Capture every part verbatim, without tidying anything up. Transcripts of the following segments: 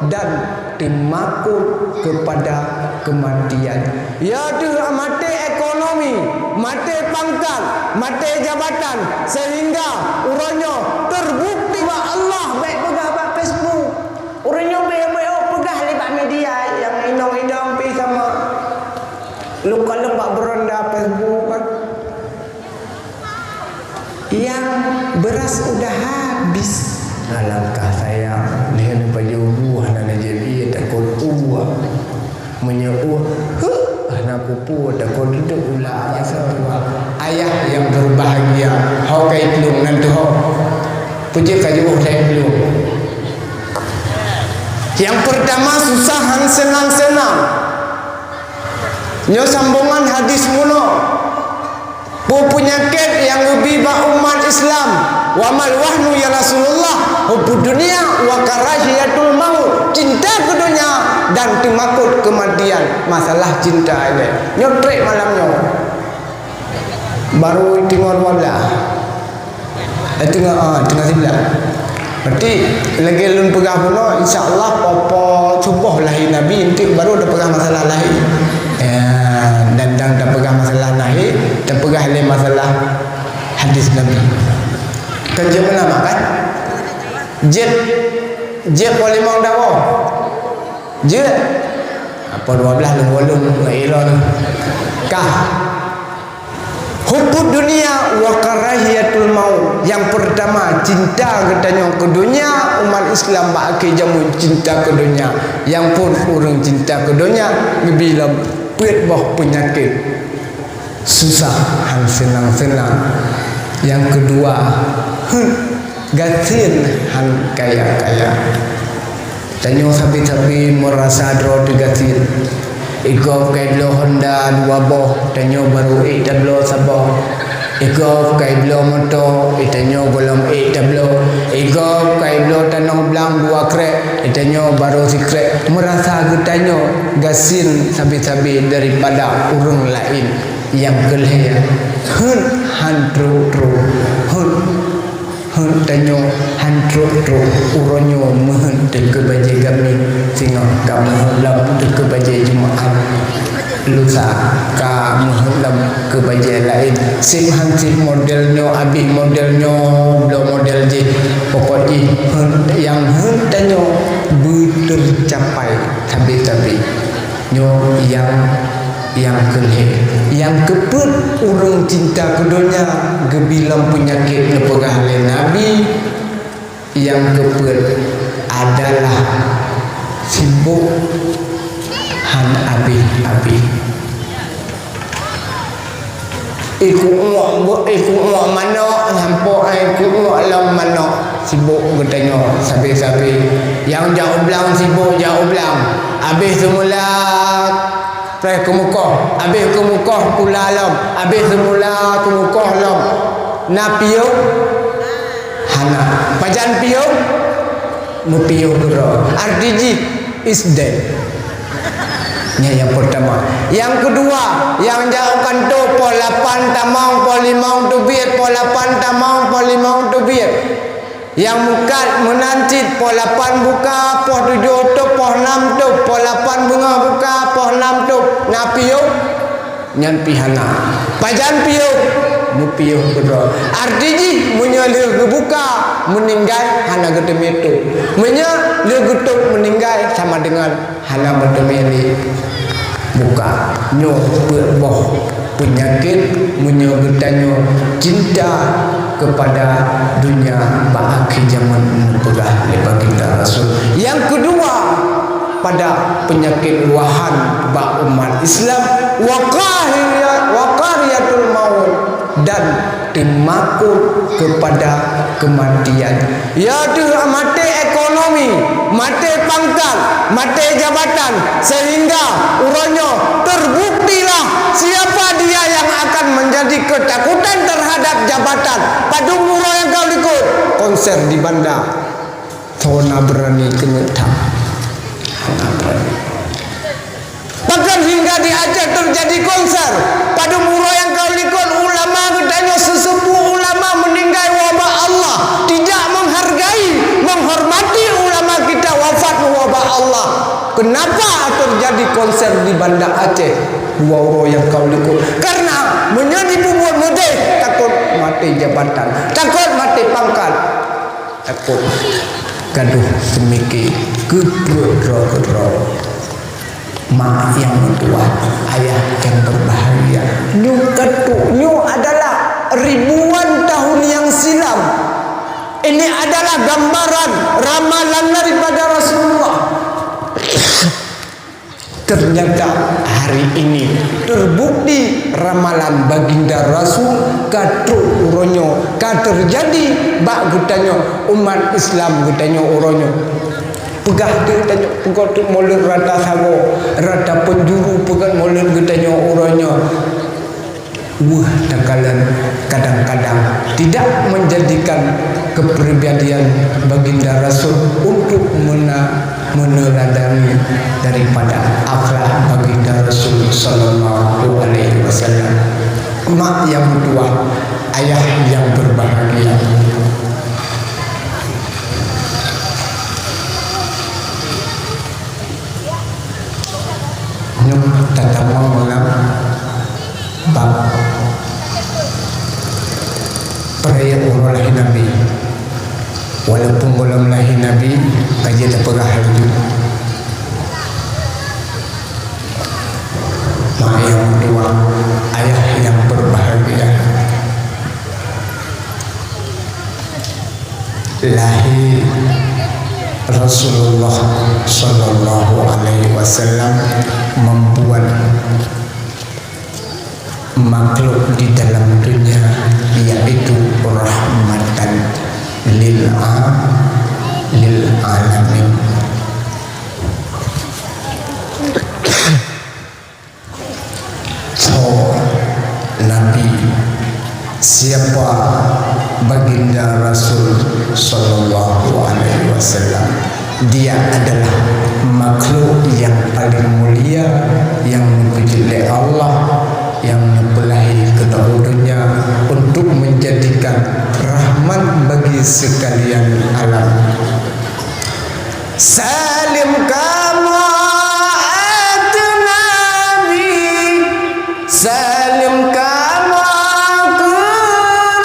dan teumakot keupada keumatian. Ya deuh maté ekonomi, maté pangkat, maté jabatan, seuhingga uroe nyoe teubukti bak Allah, bék peugah bak Facebook. Uroe nyoe bék-bék peugah lé bak media nyang inong-inong pih sama. Lôn kalon bak beuranda Facebook kan. Yang beras udah habis. Alangkah sayang, lheueh nyoe bajèe buah na neujép ie takot uwa. Meunyoe uwa, huh, hana kupu takot dudoe ula. Ayah yang berbahagia, ho kai plueng nan tuho. Peue jeuet ka jiôh kai plueng. Yang pertama susah han seunang-seunang. Nyoe sambongan hadis bunoe. Peue peunyakét nyang geubi bak umat Islam? Wa mal wahnu ya Rasulullah? Hubbud dunya wa karahiyatul maut. Cinta keu donya dan teumakot keumatian. Masalah cinta ilée. Nyoe trép malam nyoe. Baru teungoh dua belas. Eh, teungoh, ah, teungoh sibelas. Berarti lagèe lôn peugah bunoe, insya Allah, po-po suboh lahé Nabi, enteuk baru tapeugah masalah lahé. Ya, dan, dan tapeugah masalah lahé, tapeugah lé masalah hadis Nabi. Kan jeuet meunan kan? Jeuet, jeuet po limong dawoe. Jeuet. Apa dua belas lôn, lôn, lôn, lôn. Kah. Hubbud dunya wa karahiyatul maut. Yang pertama, cinta geutanyoe keu donya, umat Islam bak akhé jameun cinta keu donya. Nyang phon ureuëng cinta keu donya, geubi lom peuet boh peunyakét. Susah, han seunang-seunang. Yang kedua, heuet, gasien, han kaya-kaya. Tanyoe sabe-sabe meurasa droe teugasien. Igob kai bloe Honda dua boh, tanyoe barô ék tabloe saboh. Igob kai bloe moto, tanyoe gohlom ék tabloe. Igob kai bloe tanoh blang dua krek, tanyoe barô sikrek. Meurasa geutanyoe gasien sabe-sabe daripada ureuëng laén. Nyang keulhèe, heuet han trok-trok, heuet. Heuet tanyoe han trok-trok, uroe nyoe meuheuet teuh keu bajèe gamis, singoh ka meuheuet lom teuh keu bajèe Jumat. Lusa ka meuheuet lom keu bajèe laén. Seb han seb model nyoe, abéh model nyoe, bloe model jih. Pokok jih heuet, nyang heuet tanyoe beuteucapai sabe-sabe. Nyoe nyang Nyang keulhèe, nyang keupeuet ureuëng cinta keu donya geubi lom peunyakét neupeugah lé Nabi, nyang keupeuet adalah sibok han abéh-abéh. Iku uek, iku uek manok, sampoe iku uek lom manok, sibok geutanyoe sabe-sabe. Nyang jak u blang sibok jak u blang, abéh seumula Preh keumeukoh, abéh keumeukoh kula lom, abéh seumula keumeukoh lom. Na piôh? Hana. Pajan piôh? Meupiôh keudroe. Arti jih is dead. Nyan nyang peurtama. Nyang keudua, nyang jak u kantô poh lapan tamong poh limong teubiet, poh lapan tamong poh limong teubiet. Nyang meukat meunan cit poh lapan buka, poh tujoh tôb, poh nam tôb, poh lapan beungoh buka, poh nam tôb. Na piôh? Nyan pih hana. Pajan piôh? Meupiôh keudroe. Arti jih, meunyoe lheueh geubuka, meuninggai hana geuteumé tôb. Meunyoe lheueh geutôb meuninggai, sama deungon hana meuteumé lé buka. Nyoe peuet boh peunyakét meunyoe geutanyoe cinta keupada donya bak akhé jameun, neupeugah lé baginda Rasul. Nyang keudua, pada peunyakét luwahan bak umat Islam, wa qahriya-, wa qahriyatul maut, dan teumakot keupada keumatian. Ya deuh maté ekonomi, maté pangkat, maté jabatan, seuhingga uroe nyoe teubuktilah siapa dia yang akan menjadi ketakutan terhadap jabatan. Padum uroe nyang ka likot, konser di Banda. Soe na beurani keuneuk that? Hana beurani. Bahkan hingga di Aceh terjadi konser. Padum uroe nyang ka likot ulama geutanyoe, seuseupôt ulama meuninggai wabah Allah. Tidak menghargai, menghormati ulama kita wafat wabah Allah. Kenapa terjadi konser di Banda Aceh? Dua uroe nyang ka u likot. Karena meunyoe jipeubuet meudeh, takot maté jabatan, takot maté pangkat, takot gadoh seumike keu peuet droe keudroe. Mak nyang meutuah, ayah nyang berbahagia. Nyoe ka trok, nyoe adalah ribuan tahun nyang silam. Ini adalah gambaran ramalan daripada Rasulullah. Ternyata hari ini terbukti ramalan Baginda Rasul ka trok uroe nyoe, ka terjadi bak geutanyoe umat Islam geutanyoe uroe nyoe. Peugah teuk tanyoe, peugah teuk mulod rata sagoe, rata penjuru peugah mulod geutanyoe uroe nyoe. Weueh takalon kadang-kadang tidak menjadikan kepribadian Baginda Rasul untuk mena-, meneladani daripada akhlak Baginda Rasul sallallahu alaihi wasallam. Mak nyang meutuah, ayah nyang berbahagia. Nyoe tatamong lam bab peuraya uroe lahé Nabi. Walaupun gohlom lahé Nabi, ka jeuet tapeugah laju. Mak nyang meutuah, ayah nyang berbahagia. Lahé Rasulullah sallallahu alaihi wasallam membuat makhluk di dalam dunia, yaitu rahmatan lil a-, lil alamin. Soe Nabi, siapa Baginda Rasul sallallahu alaihi wasallam? Dia adalah makhluk yang paling mulia, yang neupeujeuet lé Allah, yang neupeulahé keunoe u donya untuk menjadikan rahmat bagi sekalian alam. Saleuem kamoe ateueh Nabi, saleuem kamoe keu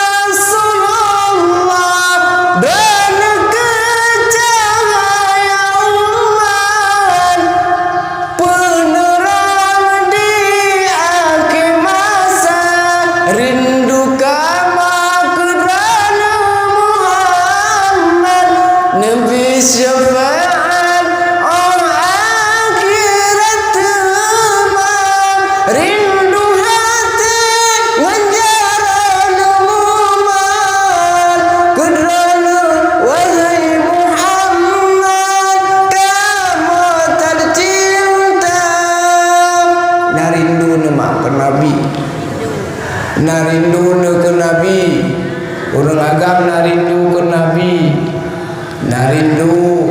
Rasulullah, droeneuh keu cahya umat. Peuneurang di akhé masa, rindu kamoe keu Droeneuh Muhammad, neubri syafaat 'oh akhirat teuma. Rindu até ngon jaroe neumumat, keu Droeneuh, wahai Muhammad, kamoe teucinta. Na rindu neuh mak keu Nabi. Na rindu neuh keu Nabi. Ureuëng agam na rindu keu Nabi. Na rindu,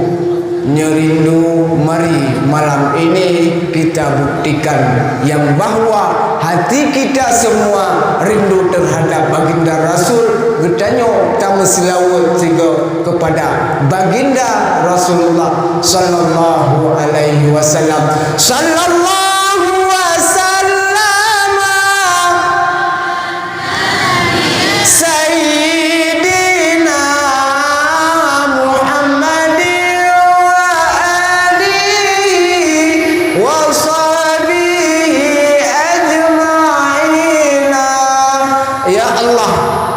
nyoe rindu, mari malam ini kita buktikan yang bahwa hati kita semua rindu terhadap Baginda Rasul. Geutanyoe tameuseulaweuet sigoe kepada Baginda Rasulullah sallallahu alaihi wasallam. Sallallahu wasallam Sayyidina Muhammadin wa alihi wa sahbihi ajma'ina. Ya Allah,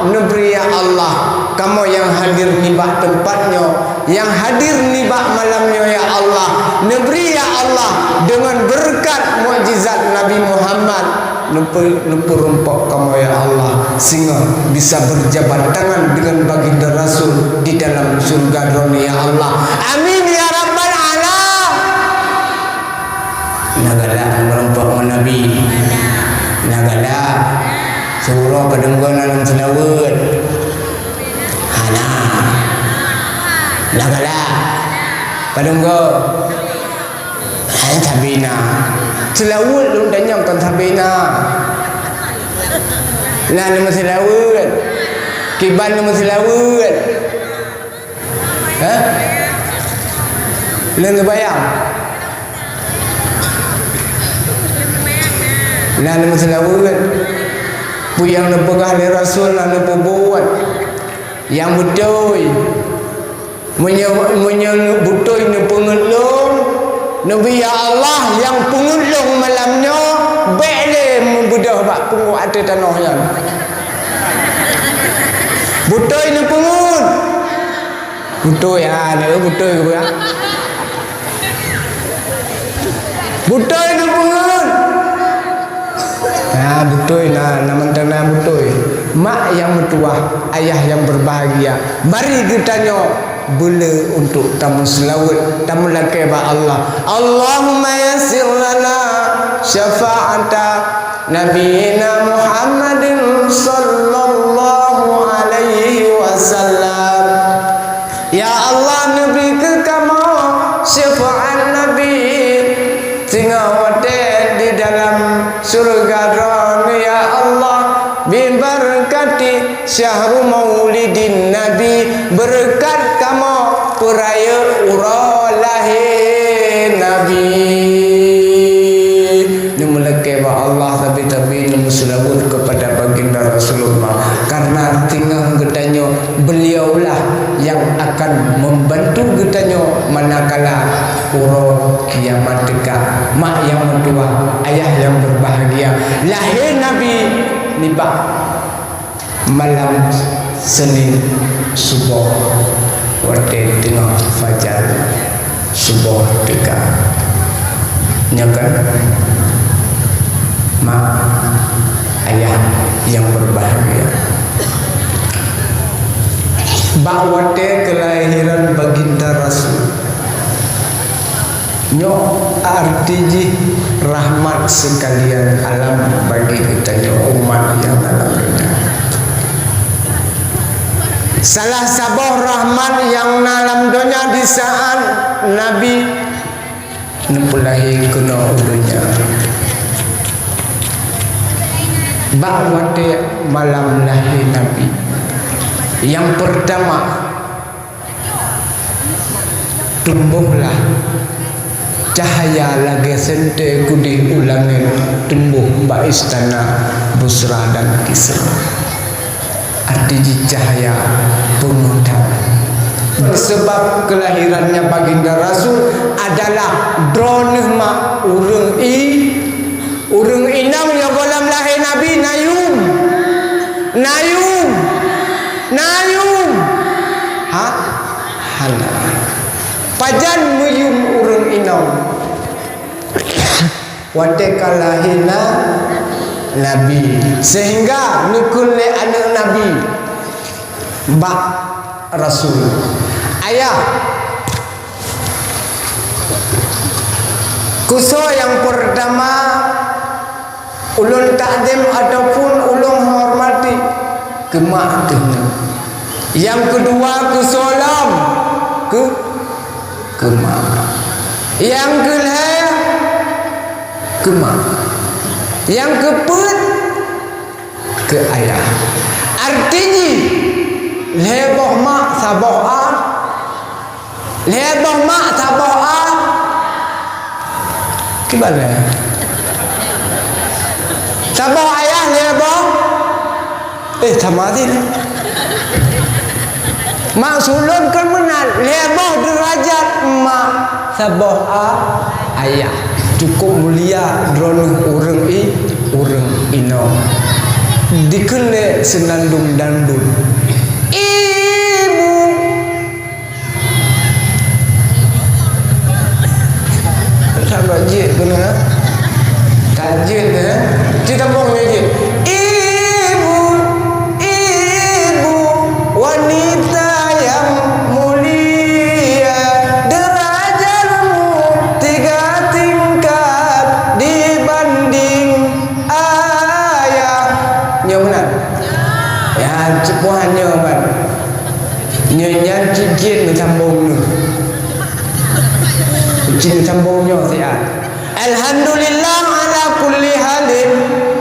neubri ya Allah, kamoe nyang hadir nibak teumpat nyoe, nyang hadir nibak malam nyoe, ya Allah, neubri ya Allah, deungon beureukat mukjizat Nabi Muhammad, neupeu-, neupeurumpok kamoe, ya Allah, singoh bisa berjabat tangan dengan Baginda Rasul di dalam syurga Droeneuh, ya Allah. Amin, ya Rabbal Alam. Na galak meureumpok ngon Nabi? Na galak? Siuroe padum goe na lôn seulaweuet? Hana. Na galak? Padum goe? Hai, sabe na. Seulaweuet lôn tanyong kon sabe na. Na neumeuseulaweuet? Kiban neumeuseulaweuet? Hah? Lôn seubayang? Na neumeuseulaweuet. Peue nyang neupeugah lé Rasul na neupeubuet. Nyang beutôi. Meunyoe, meunyoe beutôi neupeungeut lôn, neubi ya Allah nyang peungeut lôn malam nyoe, bék lé meubeudôh bak punggok ateueh tanoh nyan. Beutôi neupeungeut. Beutôi, ha, na beutôi keu peue? Beutôi neupeungeut. Ha, beutôi na, na mantong na beutôi. Mak nyang meutuwah, ayah nyang berbahagia, bari geutanyoe beuleu untuk tameuseulaweuet, tamulakée bak Allah. Allahumma yassir lana syafa'ata Nabiyina Muhammadin sallallahu alaihi wasallam. Ya Allah, neubri keu kamoe syafaat Nabi singoh watée di dalam syeuruga Droeneuh, ya Allah, bibarakati syahru maulidin Nabi, beureukat kamoe peurayeuk uroe lahé Nabi. Neumeulakée bak Allah, tapi-tapi neumeuseulaweuet keupada Baginda Rasulullah, karena singoh geutanyoe, beliaulah nyang akan membantu geutanyoe manakala uroe kiamat teuka. Mak nyang meutuwah, ayah nyang berbahagia, lahé Nabi nibak malam Senin suboh, watée teungoh fajar suboh teuka. Nyoe kan, mak, ayah nyang berbahagia. Bak watée keulahiran Baginda Rasul, nyoe arti jih rahmat sekalian alam bagi geutanyoe umat nyang na lam donya. Salah saboh rahmat nyang na lam donya di saat Nabi neupeulahé keunoe u donya. Bak watée malam lahé Nabi, nyang peurtama, tumbohlah cahya lagée seuntée keudeh u langét tumboh bak istana Busra dan Kisra. Arti jih cahya peungeut that. Sabab keulahirannya Baginda Rasul adalah droeneuh mak ureuëng i-, ureuëng inong nyang goh lam lahé Nabi na yum. Na yum. Na yum. Ha? Hana. Pajan meuyum ureuëng inong? Watée ka lahé na-, Nabi, seuhingga neukheun lé aneuëk Nabi bak Rasul, "Ayah, keusoe nyang peurtama ulôn takzim ataupun ulôn hormati keu mak teuh nyoe. Nyang keudua keusoe lom keu, keu mak. Nyang keulhée keu mak. Nyang keupeuet keu ayah." Arti jih, lhée boh mak saboh a. Lhée boh mak saboh a. Kiban lé? Saboh ayah lhée boh. Eh, sama sih. Maksud lôn kan meunan, lhée boh deurajat mak saboh a, ayah. Cukup mulia droeneuh ureuëng i-, ureuëng inong. Dikheun lé seunandum dangdut, "Ibu." Saban jeuet keunoe, ha? Ka jeuet, ha? Cit tambong nyoe jeuet. Ibu, ibu, wanita yang mulia, derajatmu tiga tingkat dibanding ayah. Nyoe meunan. Ya, cepoh nyoe, man. Nyoe nyan cit jeuet meusambong nyoe. Cit meusambong nyoe siat. Alhamdulillah ala kulli halin,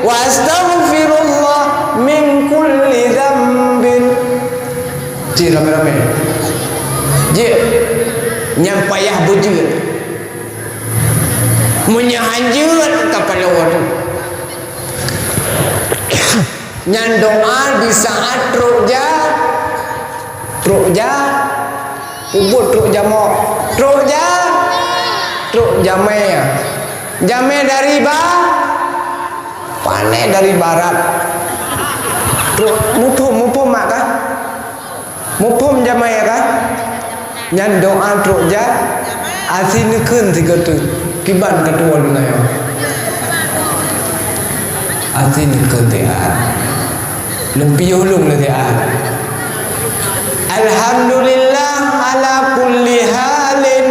wa astaghfirullah min kulli dzambin. Cit ramé-ramé. Jeuet. Nyang payah beujeuet. Meunyoe han jeuet ka paloe tu. Nyan doa di saat trok ja, trok ja, ubot trok jamok, trok ja, trok jamé. Jamé dari ba, pané dari barat. Trok muphom, muphom mak kah? Muphom jamé kah? Nyan doa trok ja, asin neukheun sigoe teuk. Kiban ka tuwoe lôn ayong. Asin neukheun siat. Lôn piôh lôn lé siat. Alhamdulillah ala kulli halin.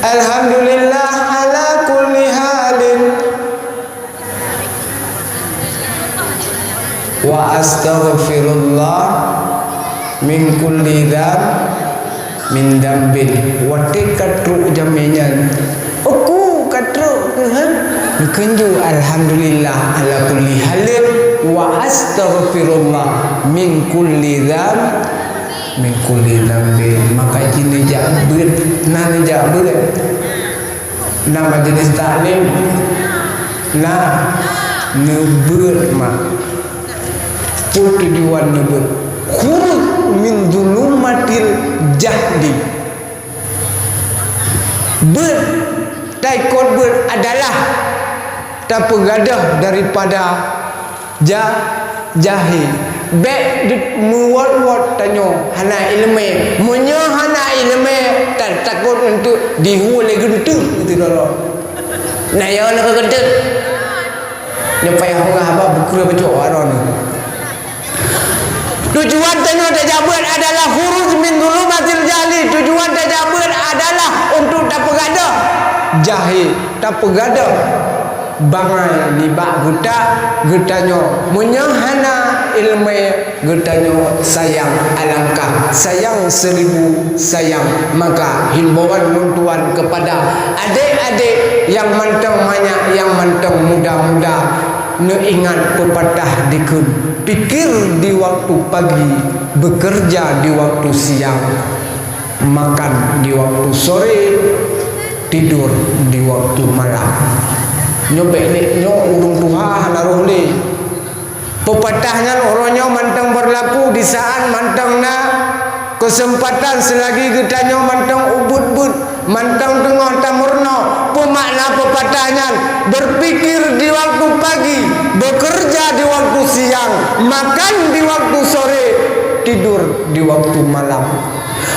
Alhamdulillah ala kulli halin. Wa astaghfirullah min kulli dzam-, min dzambin. Watée ka trok jamé nyan, uku ka trok keuh, ha? Neukeunju alhamdulillah ala kulli halin wa astaghfirullah min kulli dzam-, min kulli dzambin. Maka jih neujak beuet, na neujak beuet. Na majelis taklim, na neubeuet mak. Peue tujuan neubeuet? Khuruj min dzulumatil jahli. Beuet, taikot beuet adalah tapeugadôh daripada Ja-, jahé. Bék meuwot-wot tanyoe hana iéleumé. Meunyoe hana iéleumé, ta-, takot untuk dihue lé geunteuk sidroe. Na yo na keu geunteuk. Nyoe payah peugah haba bukreue bacut aron. Tujuan tanyoe tajak beuet adalah khuruj min dzulumatil jahli. Tujuan tajak beuet adalah untuk tapeugadôh jahé. Tapeugadôh bangai nibak geuta-, geutanyoe. Meunyoe hana iéleumé geutanyoe sayang alangkah, sayang seribu sayang. Maka himbauan lôn tuan kepada adék-adék nyang mantong manyak, nyang mantong muda-muda, neuingat peupatah dikheun, pikir di waktu pagi, bekerja di waktu siang. Makan di waktu sore, tidur di waktu malam. Nyoe bék lé nyoe ureuëng tuha hana roh lé. Peupatah nyan uroe nyoe mantong beurlaku di saat mantong na keuseumpatan, seulagi geutanyoe mantong ubeuet-beuet, mantong teungoh tameurunoe. Peue makna peupatah nyan? Berpikir di waktu pagi, bekerja di waktu siang, makan di waktu sore, tidur di waktu malam.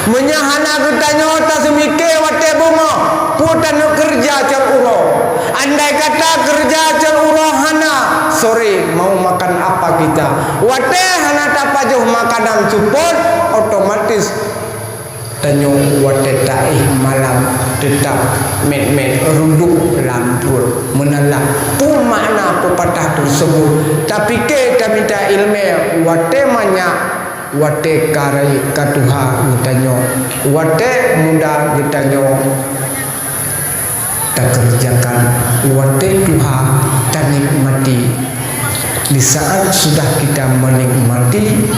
Meunyoe hana geutanyoe taseumike watée beungoh, peue taneuk keureuja cot uroe? Andai kata keureuja cot uroe hana, sore mau makan apa kita? Watée hana tapajoh makanan seupôt, otomatis tanyoe watée taéh malam teutap mét-mét rudok lam pruet. Meunan lah peue makna peupatah teusebut. Tapike tamita iéleumé watée manyak, watée ka rayeuk ka tuha geutanyoe, watée muda geutanyoe takeureujakan, watée tuha tanikmati. Di saat sudah kita menikmati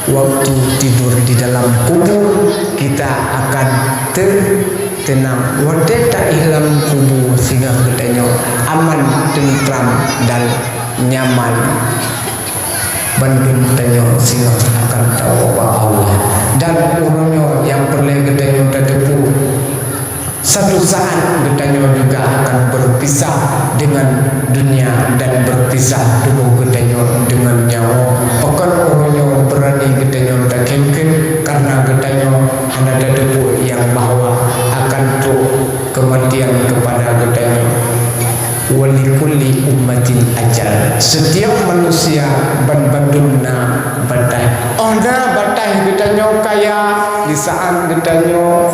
waktu tidur di dalam kubur, kita akan te-, tenang. Watée taéh lam kubur singoh geutanyoe aman, teuntram dan nyaman. Bandum tanyoe singoh akan tawoe bak Allah. Dan uroe nyoe nyang peureulée geutanyoe tateupeue, satu saat geutanyoe juga akan berpisah dengan dunia dan berpisah tuboh geutanyoe dengan nyawa. Pakon uroe nyoe beurani geutanyoe takheun-kheun, karena geutanyoe hana tateupeue nyang bahwa akan trok keumatian keupada geutanyoe. Wa likulli ummatin ajal. Setiap manusia ban bandum na bataih. Óh na bataih geutanyoe kaya di saat geutanyoe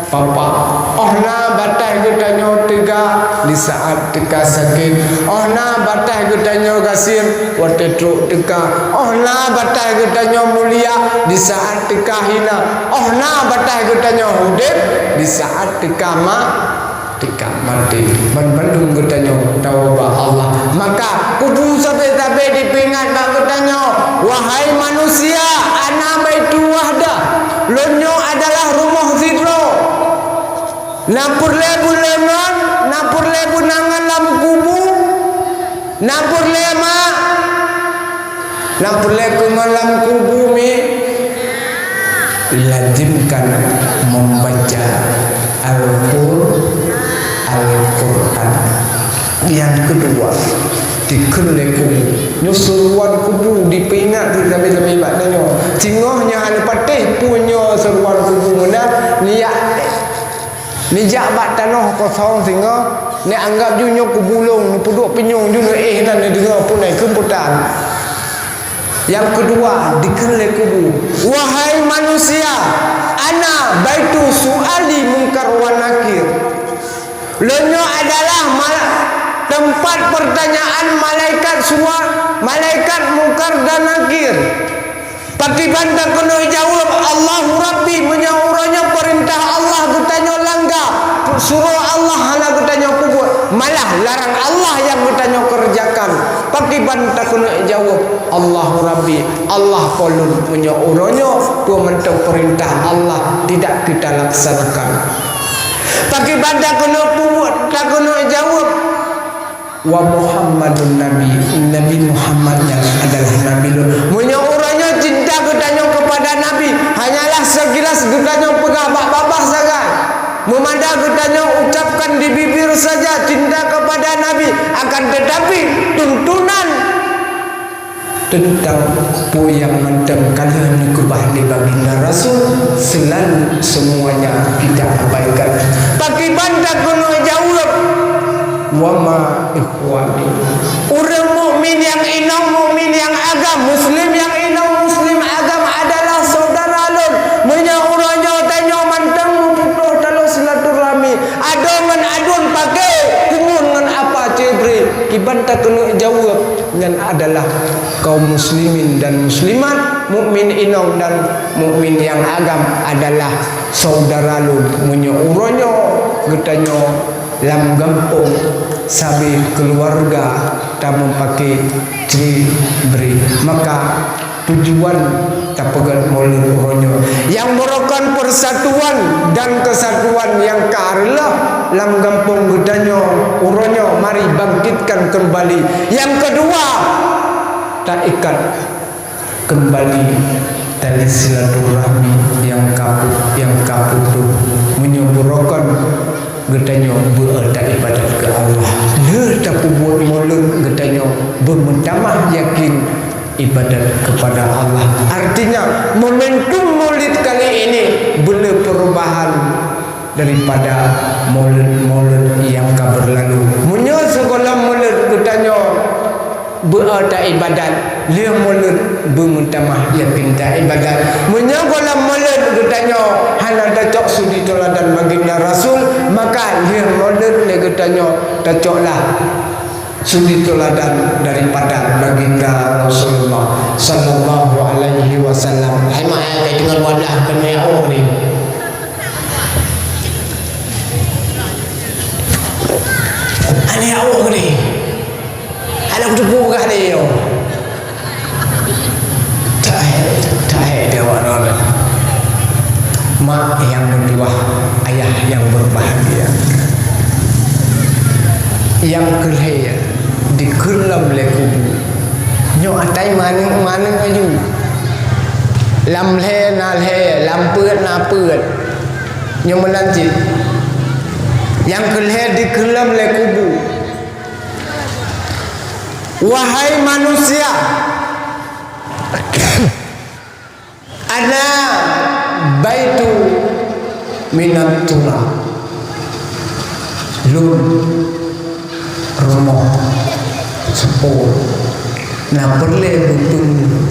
papa. Óh na bataih geutanyoe teuga di saat teuka sakét. Óh na bataih geutanyoe gasien watée trok teuka. Óh na bataih geutanyoe mulia di saat teuka hina. Óh na bataih geutanyoe udeb di saat teuka ma-, teuka maté. Ban bandum geutanyoe tawoe bak Allah. Maka kubu sabe-sabe dipeuingat bak geutanyoe, wahai manusia, ana baitu wahdah, lôn nyoe adalah rumoh sidroe. Na peureulée beuleungon, na peureulée beunangan lam Na peureulée mak, na peureulée keu malam kubu mi, lazimkan membaca Al-Qur-, Al-Quran. Nyang keudua, dikheun lé kubu. Nyoe seuruan kubu dipeuingat di sabe-sabe bak tanyoe. Singoh nyoe hana patéh peue nyoe seuruan kubu meunan, nijak, nijak bak tanoh kosong singoh, neuanggab ju nyoe kubu lôn, neupeuduek pinyueng ju neuéh nan neudeungoe peue na keumpeutan. Nyang keudua, dikheun lé kubu, "Wahai manusia, ana baitu su'ali Mungkar wa Nakir." Lôn nyoe adalah ma-, teumpat peurtanyaan malaikat sua-, malaikat Mungkar dan Nakir. Pakriban takeuneuk jaweueb, "Allahu Rabbi," meunyoe uroe nyoe peurintah Allah geutanyoe langga, suroh Allah hana geutanyoe peubuet, malah larang Allah nyang geutanyoe keureujakan. Pakriban takeuneuk jaweueb, "Allahu Rabbi, Allah po lôn," meunyoe uroe nyoe peue mantong peurintah Allah tidak kita laksanakan. Pakriban takeuneuk peubuet, takeuneuk jaweueb, "Wa Muhammadun Nabi, Nabi Muhammad nyan adalah Nabi lôn." Meunyoe uroe nyoe cinta geutanyoe keupada Nabi hanyalah sekilas geutanyoe peugah bak babah sagai, meumada geutanyoe ucapkan di bibir saja cinta keupada Nabi, akan tetapi tuntunan teuntang peue nyang mantong ka lheueh neukeubah lé Baginda Rasul, seulalu seumuanya kita abaikan. Pakriban takeuneuk jaweueb, "Wa ma ikhwani." Ureuëng mukmin nyang inong, mukmin nyang agam, muslim nyang inong, muslim agam adalah syedara lôn. Meunyoe uroe nyoe tanyoe mantong meuputôh taloe silaturahmi, adoe ngon aduen paké, keungeun ngon apa cit bri, kiban takeuneuk jaweueb. Nyan adalah kaum muslimin dan muslimat, mukmin inong dan mukmin nyang agam adalah syedara lôn. Meunyoe uroe nyoe geutanyoe lam gampông sabe keuluwarga tameupaké cit bri, maka tujuan tapeugét Maulud uroe nyoe, nyang meurokon persatuan dan kesatuan nyang ka reuloh lam gampông geutanyoe uroe nyoe, mari bangkitkan kembali. Nyang keudua, taikat kembali tali silaturahmi nyang ka pu-, nyang ka putôh. Meunyoe beurokon geutanyoe beu-e taibadat keu Allah. Lheueh tapeubuet Maulud geutanyoe beumeutamah yakin ibadat kepada Allah. Artinya, momentum Maulid kali ini beu-e perubahan daripada Maulud-Maulud nyang ka beurlalu. Meunyoe sigohlom Maulud geutanyoe beu-e taibadat, lheueh Maulud beumeutamah yakin taibadat. Meunyoe gohlom Maulud geutanyoe hana tacok suri teuladan Baginda Rasul, maka lheueh Maulud lé geutanyoe tacoklah suri teuladan daripada Baginda Rasulullah sallallahu alaihi wasallam. Hai mak, hai deungon wadah keuneuk awak ni. Aneh awak ni. Aneuk teupeugah lé nyoe. Tahe, tahe di awak droe. Mak nyang meutuwah, ayah nyang berbahagia. Nyang keu lhèe dikheun lom lé kubu. Nyoe atai maneuk-maneuk aju. Lam lhèe na lhèe, lam peuet na peuet. Nyoe meunan cit. Nyang keu lhèe dikheun lom lé kubu. Wahai manusia, ana baitu minat turab. Lôn rumoh seupôt. Na peureulèe beupeungeuh.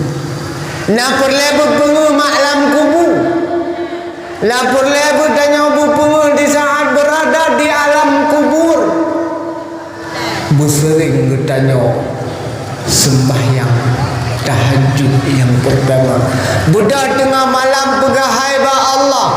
Na peureulèe beupeungeuh mak lam kubu. Na peureulèe beutanyoe beupeungeuh di saat beurada di alam kubur. Beuseuring geutanyoe seumbahyang tahajud nyang peurtama. Beudôh teungoh malam peugah hai bak Allah,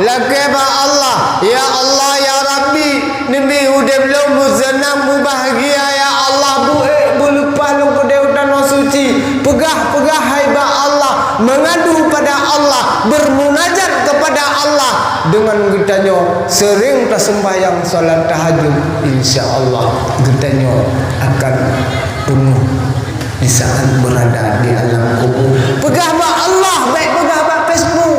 lakèe bak Allah, "Ya Allah, ya Rabbi, neubi udép lôn meuseunang, meubahgia, ya Allah, beuék beuleupah lôn keudéh u tanoh suci." Peugah-peugah hai bak Allah, mengadu pada Allah, bermunajat kepada Allah. Deungon geutanyoe seuring taseumbahyang salat tahajud, insya Allah geutanyoe akan Peungeuh di saat berada di alam kubur. Peugah bak Allah, bèk peugah bak Facebook.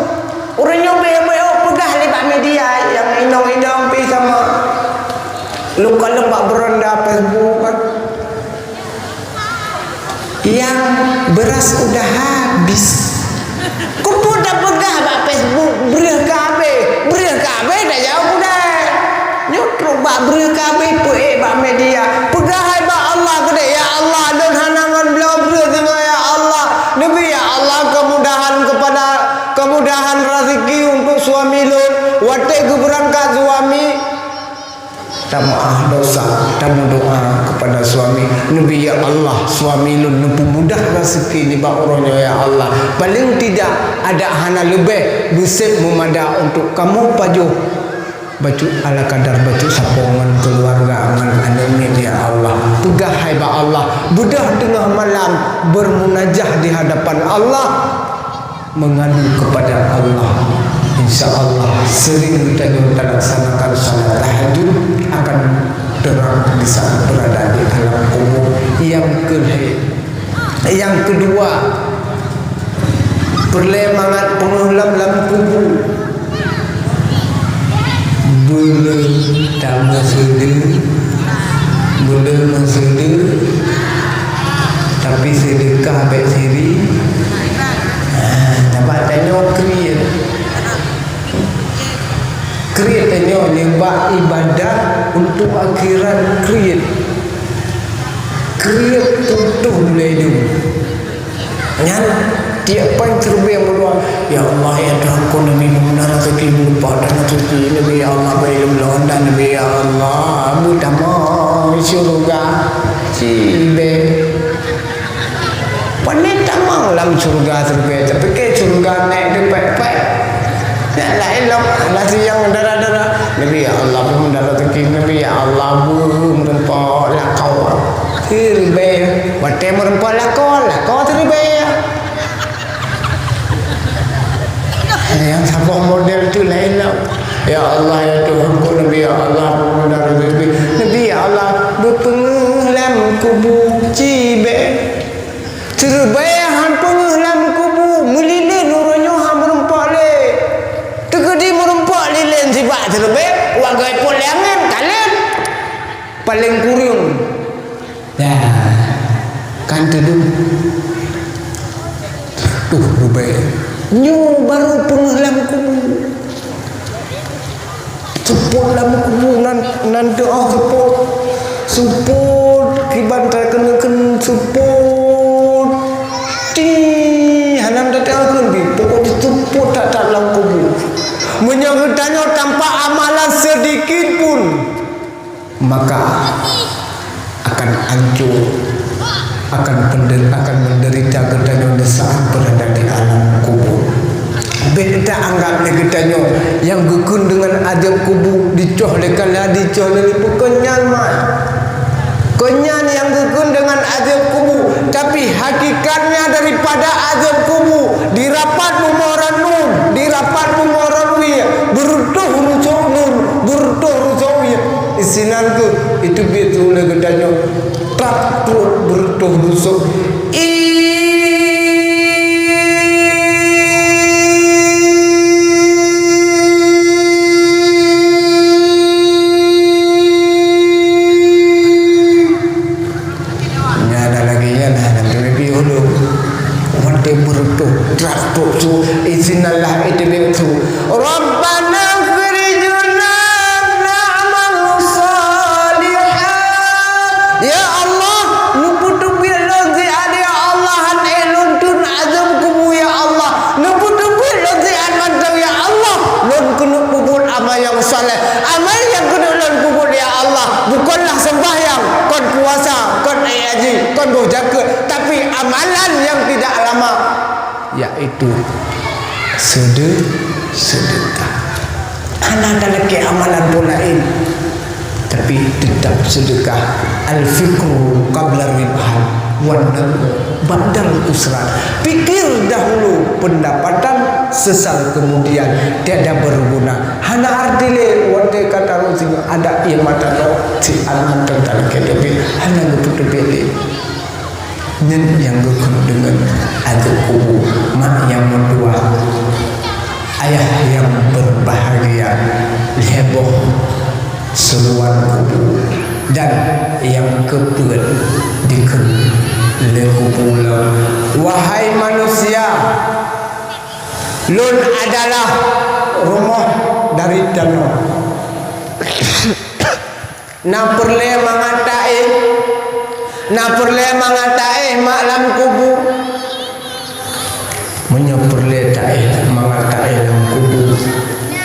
Ureueng nyoe bèk meu'oh peugah lé bak media nyang inong-inong pih sama. Lôn kalon bak beuranda Facebook kan. Nyang beras udah habis. Keupeue tapeugah bak Facebook, breueh ka abéh, breueh ka abéh tajaweueb udai. Nyoe trok bak breueh ka abéh peuék bak media. Peugah hai bak Allah keudéh, "Ya Allah, lôn hana ngon bloe breueh singoh, ya Allah. Neubri, ya Allah, kemudahan kepada, kemudahan rezeki untuk suami lôn." Watèe geubeurangkat suami, tameu'ah dosa, tameudoa kepada suami, "Neubri, ya Allah, suami lôn neupeumudah rezeki nibak uroe nyoe, ya Allah. Paléng tidak, adak hana leubeh, beusép meumada untuk kamoe pajoh bacut ala kadar bacut sapoe ngon keuluwarga ngon aneuk miet, ya Allah." Peugah hai bak Allah, beudôh teungoh malam bermunajah di hadapan Allah. Mengadu kepada Allah. Insya Allah, sering geutanyoe talaksanakan salat tahajud akan terang di saat berada di alam kubur. Nyang keu-, nyang keudua, peureulèe mangat peungeuh lom lam kubu. Beu le tameuseudeu, beu le meuseudeu, tapi seudeukah bèk siri. Ah, nibak tanyoe kriet. Kriet tanyoe nibak ibadat untuk akhirat kriet. Kriet putôh mulai dum. Nyan tiep pai seureubèe meudoa, "Ya Allah, ya Tuhanku, neubri meunan rezeki, meulimpah dan rezeki, neubri ya Allah, beu ilôn lôn dan neubri ya Allah, beutamong syeuruga." Cibèe. Pane tamong lam syeuruga seureubèe, tapike syeuruga nèk teupèk-pèk. Nyan laén lom, lasiyang dara-dara. Neubri ya Allah, beu meunan rezeki, neubri ya Allah, beu meureumpok lakoe. Siribèe, watèe meureumpok lakoe, lakoe siribèe. Nyang saboh model tu laén lom. Ya Allah, ya Tuhanku, neubri ya Allah, beu meunan rezeki. Neubri ya Allah, beupeungeuh lam kubu cibèe. Siribèe han peungeuh lam kubu, meulilén uroe nyoe han meureumpok lé. Teukeudi meureumpok lilén sibak siribèe, wak geuipot lé angén, kalén. Paléng kureueng. Dah, kan teudong. Tuh, ribèe. Nyoe barô peungeuh lam kubu. Seupôt lam kubu nan, nan teuh seupôt. Seupôt kiban takeuneuk seupôt. Ti, hana tateupeue pih. Pokok jih seupôt that-that lam kubu. Meunyoe geutanyoe tanpa amalan sedikit pun, maka akan hancur, akan pende-, akan menderita geutanyoe di saat berada di alam kubur. Bèk taanggap lé geutanyoe nyang geukheun deungon azab kubu, dicoh lé kala, dicoh lé liput, kon nyan mat. Kon nyan nyang geukheun deungon azab kubu, tapi hakikatnya daripada azab kubu, dirapat bumoe rot nun, dirapat bumoe rot wie, beureutoh rusok nun, beureutoh rusok wie. Isinan keuh, itu biet ulèe geutanyoe. Trap trok beureutoh rusok. Ih. Nyan lagèe nyan, nah, nanti mimpi hulu. Watèe beureutoh, trap trok su, izinallah itu biet su. Rabbana akhrijna na'mal shalihan. Ya Allah, neupeuteubiet lôn siat, ya Allah, han ék lôn kheun azab kubu, ya Allah. Neupeuteubiet lôn siat mantong, ya Allah. Lôn keuneuk peubuet amal nyang saleh. Amal nyang keuneuk lôn peubuet, ya Allah, bukanlah sembahyang, kon puasa, kon haji, kon boh jakeuet, tapi amalan nyang tidak lama, yaitu sede-, sedekah. Hana talakèe amalan pun laén, tapi tetap sedekah. Al-fikru qabla ribhan, wan nadhru ba'dal usran. Pikir dahulu pendapatan, sesal kemudian, tiada berguna. Hana arti lé watèe ka taruh singoh adak ié mata droe, si anak teuntang keudeuh, hana geupeuteubit lé. Nyan nyang geukheun deungon ageueb kubu, mak nyang meutuah, ayah nyang berbahagia, lhèe boh seuluwan kubu, dan nyang keupeuet dikheun lé kubu lom, "Wahai manusia, lôn adalah rumoh dari tanoh." Na peureulèe mangat taéh? Na peureulèe mangat taéh mak lam kubu? Meunyoe peureulèe taéh, mangat taéh lam kubu,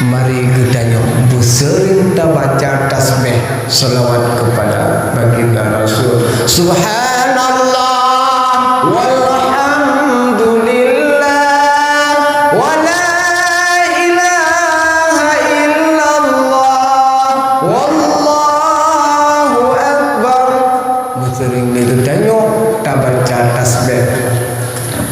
mari geutanyoe beuseuring tabaca tasbih, shalawat keupada Baginda Rasul. Subhanallah, walhamdulillah, wa la ilaha illallah, wallahu akbar. Beuseuring lé geutanyoe tabaca tasbih,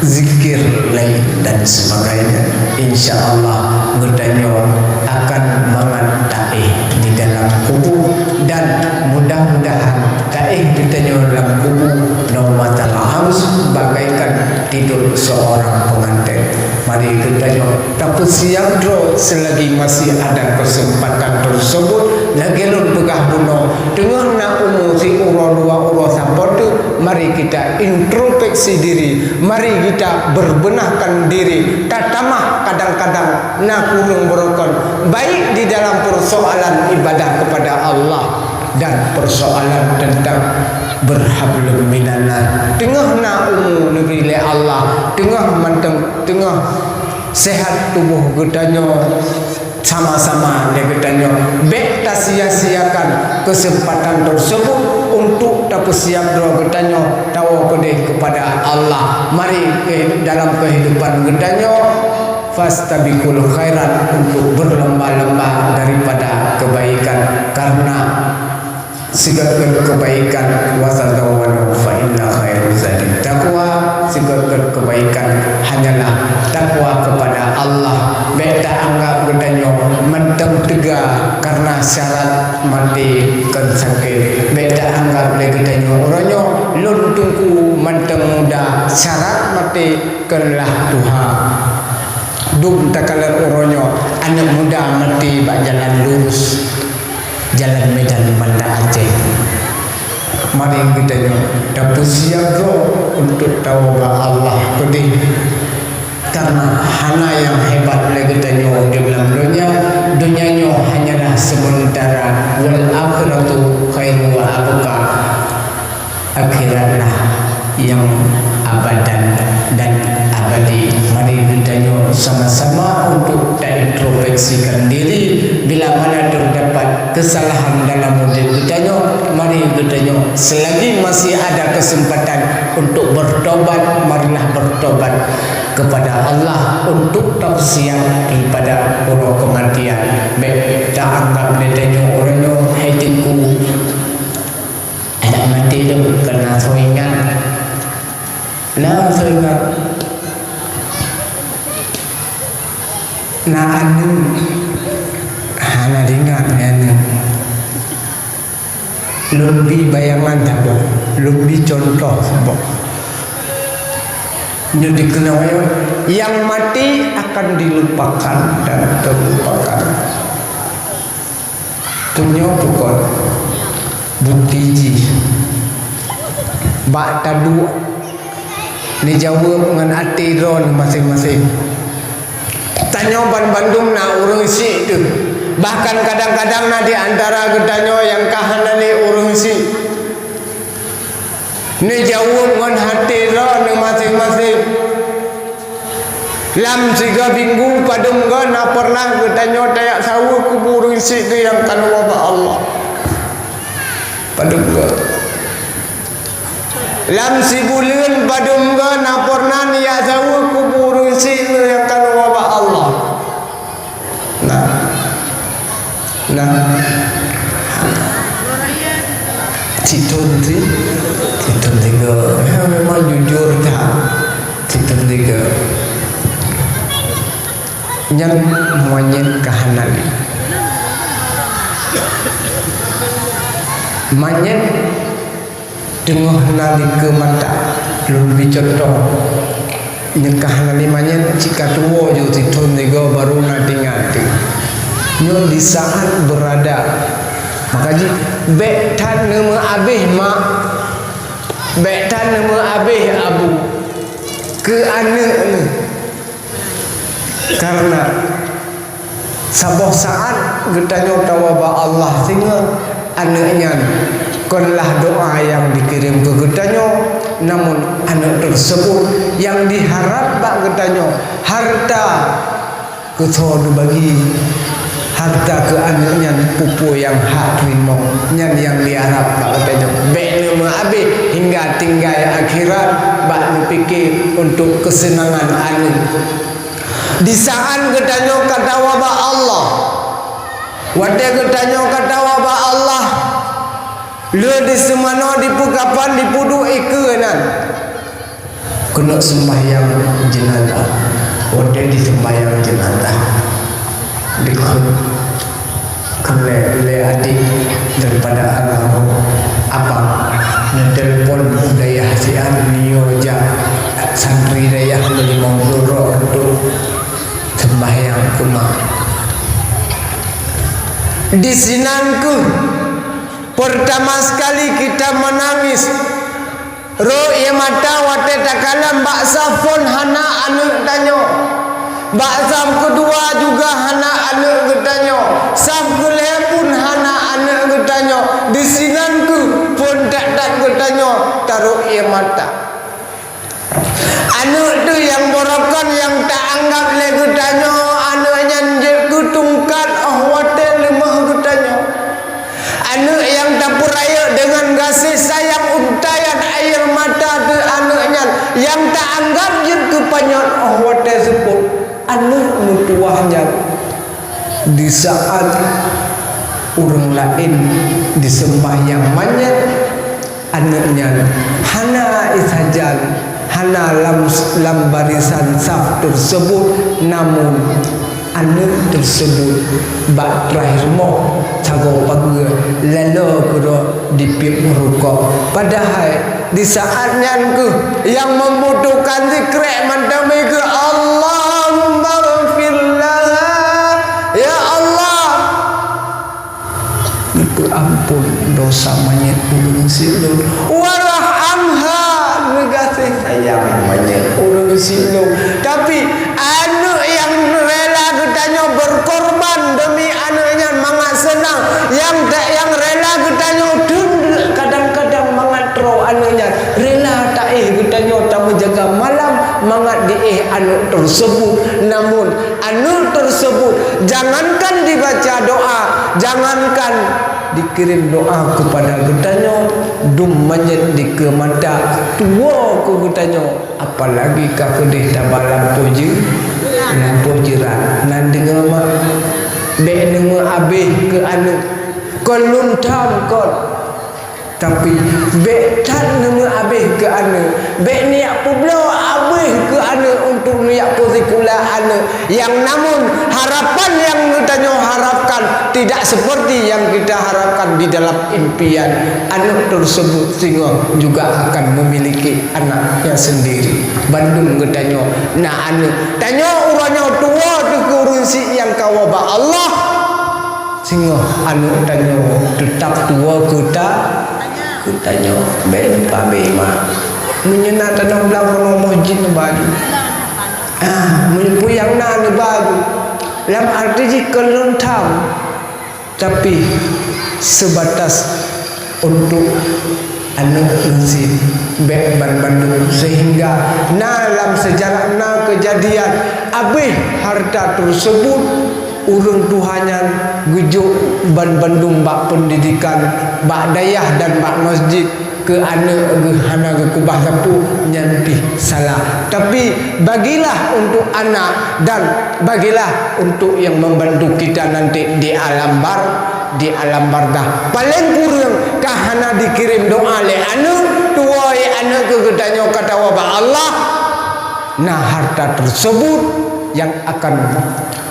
zikir laén dan sebagainya. Insya Allah geutanyoe akan mangat taéh di dalam kubu, dan mudah-mudahan taéh geutanyoe lam kubu, naumatal haus, bagaikan tidur seorang pengantin. Mari geutanyoe tapeusiap droe selagi masih ada kesempatan tersebut. Lagèe lôn peugah bunoe, teungoh na umu siuroe dua uroe saboh teuk, mari kita introspeksi diri, mari kita berbenahkan diri, tatamah kadang-kadang na kureueng beurukon, baik di dalam persoalan ibadah kepada Allah dan persoalan tentang berhablum minallah. Teungoh na umu neubri lé Allah, teungoh mantong, teungoh sehat tuboh geutanyoe, sama-sama lé geutanyoe, bèk tasia-siakan kesempatan tersebut untuk tapeusiap droe geutanyoe tawoe keudéh kepada Allah. Mari ke dalam kehidupan geutanyoe, fastabiqul khairat, untuk berlomba-lomba daripada kebaikan, karena sigeut-geut kebaikan, "Wa tazawwadu fa inna khairaz zadi taqwa." Sigeut-geut kebaikan hanyalah takwa kepada Allah. Bèk taanggap geutanyoe mantong teuga karena syarat maté kon sakét. Bèk taanggap lé geutanyoe uroe nyoe lôn teungku mantong muda, syarat maté kon lah tuha. Dum takalon uroe nyoe aneuk muda maté bak jalan lurus, jalan Medan Banda Aceh. Mari geutanyoe tapeusiap droe untuk tawoe bak Allah keudéh. Karena hana nyang hebat lé geutanyoe di dalam donya. Donya nyoe hanyalah sementara, wal akhiratu khairu wa abqa. Akhiratlah yang abadan dan abadi. Mari geutanyoe sama-sama untuk taintrospeksikan diri, bila mana terdapat kesalahan dalam udép geutanyoe, mari geutanyoe, selagi masih ada kesempatan untuk bertobat, marilah bertobat kepada Allah untuk tausiat daripada uroe kematian. Bèk taanggap lé tanyoe uroe nyoe hai teungku. Adak maté tu keunan soe ingat. Na soe ingat. Na aneuk hana ingat nyan. Lôn bi bayangan saboh, lôn bi contoh saboh. Nyoe dikeunong, nyang maté akan dilupakan dan terlupakan. Tanyoe peue kon bukti jih bak taduek neujaweueb ngon até droe maséng-maséng. Tanyoe banmandum na ureuëng syiek teuh. Bahkan kadang-kadang na di antara geutanyoe nyang ka hana lé ureuëng syiek. Neujaweueb ngon até droe maséng-maséng. Lam sigoe minggu padum goe na pernah geutanyoe tajak saweue kubu ureuëng syiek teuh nyang ka neuwoe bak Allah. Padum goe. Lam sibuleuen padum goe na pernah neujak saweue kubu ureuëng syiek teuh nyang ka neuwoe bak Allah. Nah. Nah. Citun ti, citun tiga. Ya, memang jujur dah. Citun tiga. Nyan monyet ka hana lé. Monyet teungoh na dikeue mata. Lôn bri cuntoh, nyoe ka hana lé manyét, cit ka tuwoe ju sithon sigoe barô na tinggai teuh. Nyoe di saat beurada. Maka jih, bék that neumeuabéh mak, bék that neumeuabéh abu keu aneuëk neuh. Karena saboh saat geutanyoe tawa bak Allah singoh aneuëk nyan kon lah doa nyang dikirém keu geutanyoe, namun aneuëk teuseubut nyang diharab bak geutanyoe harta keu soe neubagi, harta keu aneuëk nyan peue-peue nyang hak teurimong, nyan nyang diharab bak geutanyoe. Bék neumeuabéh hingga tinggai akhirat bak neupike untuk keuseunangan aneuëk. Di saat geutanyoe ka tawa bak Allah, watée geutanyoe ka tawa bak Allah, le diseumanoe, dipeukapan, dipeuduek ikeue nan, keuneuk seumbahyang jeunazah. Watée diseumbahyang jeunazah, dikheun keu lé, lé adik daripada almarhum abang, neutelepon u dayah siat, nyoe jak santri dayah meulimong droe untuk seumbahyang keu mak. Di sinan kheueh pertama sekali kita menangis. Rhot ié mata watée takalon bak saf phon hana aneuëk tanyoe. Bak saf keudua juga hana aneuëk geutanyoe. Saf keulhée pun hana aneuëk geutanyoe. Di sinan kheueh phon that-that geutanyoe tarhot ié mata. Aneuëk teuh nyang barokon nyang taanggab lé geutanyoe, aneuëk nyan jeuet keu tungkat óh watée leumah geutanyoe. Aneuëk nyang tapeurayeuk deungon gaséh sayang, untayan air mata teuh aneuëk nyan, nyang taanggab jeuet keu panyöt óh watée seupôt. Aneuëk meutuwah nyan, di saat ureuëng laén jiseumbahyang manyét, aneuëk nyan hana isajan, hana lam, lam barisan saf teuseubut, namun aneuëk teuseubut bak teurakhir moh sagoe pageue laloe keudroe dipiep rukok. Padahai di saat nyan kheueh nyang membutuhkan zikrék mantong meukeue, "Allahummaghfir laha, ya Allah, neupeuampon dosa manyét ureuëng sileuen. Warhamha, neugaséh sayang manyét ureuëng sileuen." Tapi aneuëk nyang rela geutanyoe berkorban demi aneuëk nyan mangat seunang, nyang ta-, nyang rela geutanyoe tunduk kadang-kadang mangat troh aneuëk nyan, rela taéh geutanyoe tameujaga malam mangat diéh aneuëk teuseubut. Namun aneuëk teuseubut, jangankan dibaca doa, jangankan dikirém doa keupada geutanyoe, dum manyét dikeue mata, tuwoe keu geutanyoe, apalagi ka keudeh taba lampôh jeu-, lampôh jeurat. Nan deungoe mak, bék neumeuabéh keu aneuëk, kon lôn tham kon. Tapi bék that neumeuabéh keu aneuëk, bék neujak peubloe abéh keu aneuëk untuk neujak peusikula aneuëk. Yang namun harapan yang geutanyoe harapkan tidak seperti yang kita harapkan di dalam impian. Aneuëk tersebut singoh juga akan memiliki anaknya sendiri. Bandum geutanyoe na aneuëk. Tanyoe uroe nyoe tuwoe teuh keu ureuëng syiek nyang ka wabah Allah. Singoh aneuëk tanyoe teutap tuwoe keu ta-, keu tanyoe. Bék pabéh mak. Meunyoe na tanoh blang keunoe meuseujid neuba ju. Ah, meunyoe peue nyang na neuba ju. Lam arti jih kon lôn tham. Tapi sebatas untuk aneuëk lôn syiek bék ban bandum, sehingga na lam seujarah na keujadian abéh harta teusebut, ureuëng tuha nyan geujok ban bandum bak peundidikan, bak dayah dan bak masjid, keu aneuëk geuh hana geukeubah sapeue, nyan pih salah. Tapi bagilah untuk anak dan bagilah untuk yang membantu kita nanti di alam bar-, di alam barzakh. Paléng kureueng ka hana dikirém doa lé aneuëk, tuwoe aneuëk keu geutanyoe ka tawa bak Allah, na harta teusebut nyang akan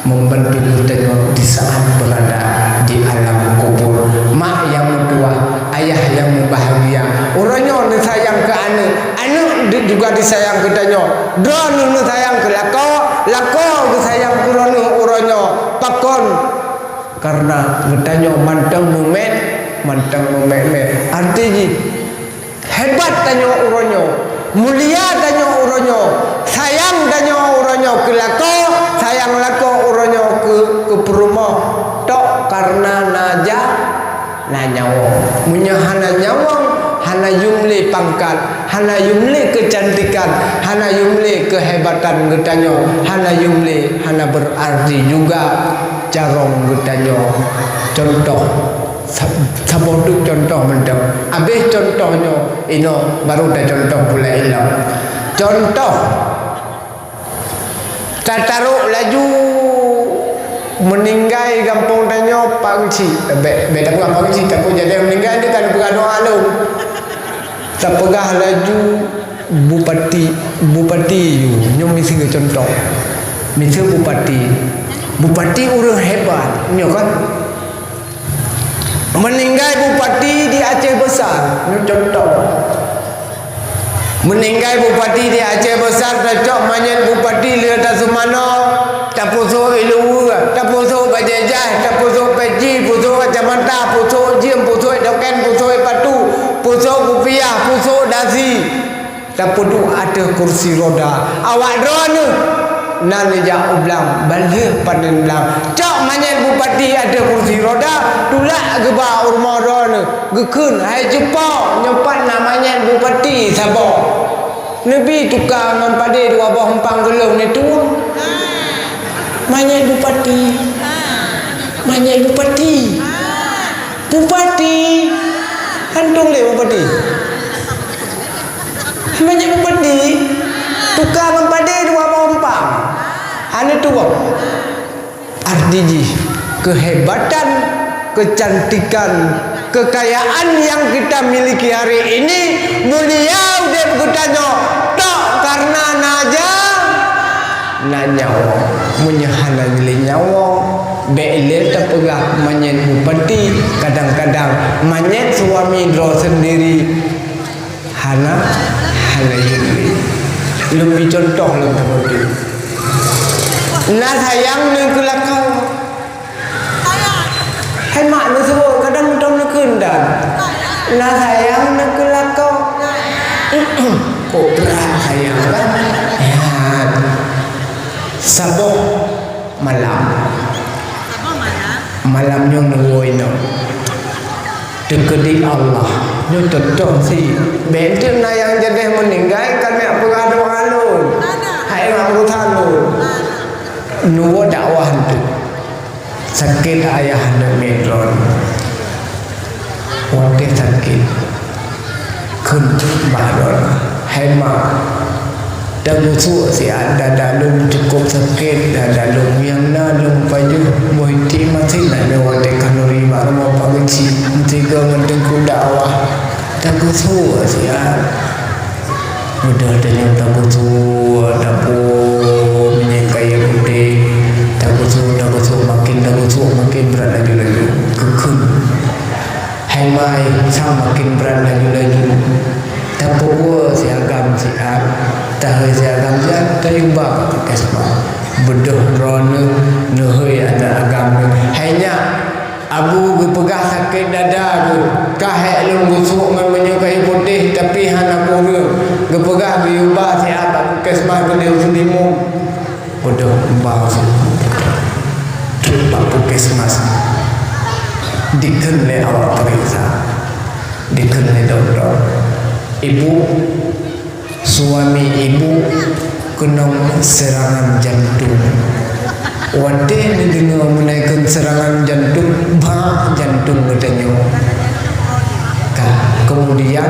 membantu geutanyoe di saat berada di alam kubur. Mak nyang meutuwah, ayah nyang mubahgia, uroe nyoe neusayang keu aneuëk, aneuëk di-, juga disayang geutanyoe. Droeneuh neusayang keu lakoe, lakoe geusayang keu droeneuh uroe nyoe. Pakon? Karena geutanyoe mantong mumet, mantong mumet-met. Arti jih, hebat tanyoe uroe nyoe, mulia tanyoe uroe nyoe, sayang tanyoe uroe nyoe keu lakoe, sayang lakoe uroe nyoe keu, keu peurumoh. Tok karena na ja-, na nyawöng. Meunyoe hana nyawöng, hana yum lé pangkat, hana yum lé keucantikan, hana yum lé keuhebatan geutanyoe, hana yum lé, hana berarti juga carông geutanyoe. Contoh, sa-, saboh teuk contoh mantong. Abéh contoh nyoe, inoe baru tacontoh pula ilong. Contoh, Tatarok laju meuninggai gampông tanyoe Pak Geuchik. Bèk, bèk tapeugah Pak Geuchik, takot jadi meuninggai dia kan peugah doa lôn. Tapeugah laju bupati, bupati nyoe miseue contoh. Miseue bupati. Bupati ureueng hebat, nyoe kan? Meuninggai bupati di Aceh Besar, nyoe contoh. Meuninggai bupati di Aceh Besar, tacok manyét bupati lheueh taseumanoe, tapusok ié luweue, tapusok bajèe jai, tapusok peci, pusok kacamata, pusok jiem, pusok token, pusok patu, pusok kupiah, pusok dasi. Tapeuduek ateueh kursi roda. Awak droeneuh na neujak u blang, ban lheueh panen blang. Cok manyét bupati ateueh kursi roda, tulak geuba u rumoh droeneuh. Geukheun, "Hai cupo, nyoe pat na manyét bupati saboh." Neubi tuka ngon padé dua boh umpang geulong neutueng. Manyét bupati. Manyét bupati. Bupati. Antung lé bupati. Meunyoe bupati, tuka ngon padé dua boh umpang. Hana tuwoe. Arti jih, keuhebatan, keucantikan, kekayaan nyang kita miliki hari ini, mulia udép geutanyoe tok karena na ja-, na nyawöng. Meunyoe hana lé nyawöng, bèk lé tapeugah manyét bupati, kadang-kadang manyét suami droe sendiri. Hana, hana jeuet. Lôn bri contoh lôn takheun. Na sayang neu keu lakoe. Hai mak neu suruh kadang mantong neu kheun dan. Na sayang neu keu lakoe. Kok brat sayang kan? Ya. Saboh malam. Malam nyoe neuwoe inoe. Teukeudi Allah. Nyoe contoh si. Bèk teuk na nyang jadeh meuninggai, ka neuk peugah doa lôn. Hai mak urosan lôn. Neuwoe dakwah teuk. Sakét ayah aneuk miet droen. Watèe sakét, kheun bak droen, "Hai ma, tageusuk siat, dada lôn cukôp sakét, dada lôn nyang na lôn pajoh boh iték masin nyoe watèe khanuri bak rumoh Pak Geuchik, meusigoe ngon teungku dakwah. Tageusuk siat." Beudôh tanyoe tageusuk, tapeue minyeuk kayèe putéh, tageusuk, tageusuk, makin tageusuk, makin brat laju-laju. Geukheun. Hai mai, sang makin brat laju-laju. Tapeue si agam siat, tahôi si agam siat, tayue ba bak puskesmas. Beudôh droeneuh neuhôi aneuk agam nyoe. Hai nyak, Abu geupeugah sakét dada geuh, ka hék lôn gusuk ngon meunyoe kayèe putéh, tapi hana kureueng. Geupeugah geuyue ba siat bak puskesmas keudéh u Seulimum. Beudôh ba u Seulimum. Trok bak puskesmas. Dikheun lé awak peuriksa. Dikheun lé dokto. Ibu, Suami ibu keunong seurangan jantung. Watèe neudeungoe meunan kheun seurangan jantung, bak jantung geutanyoe. Ka, keumudian,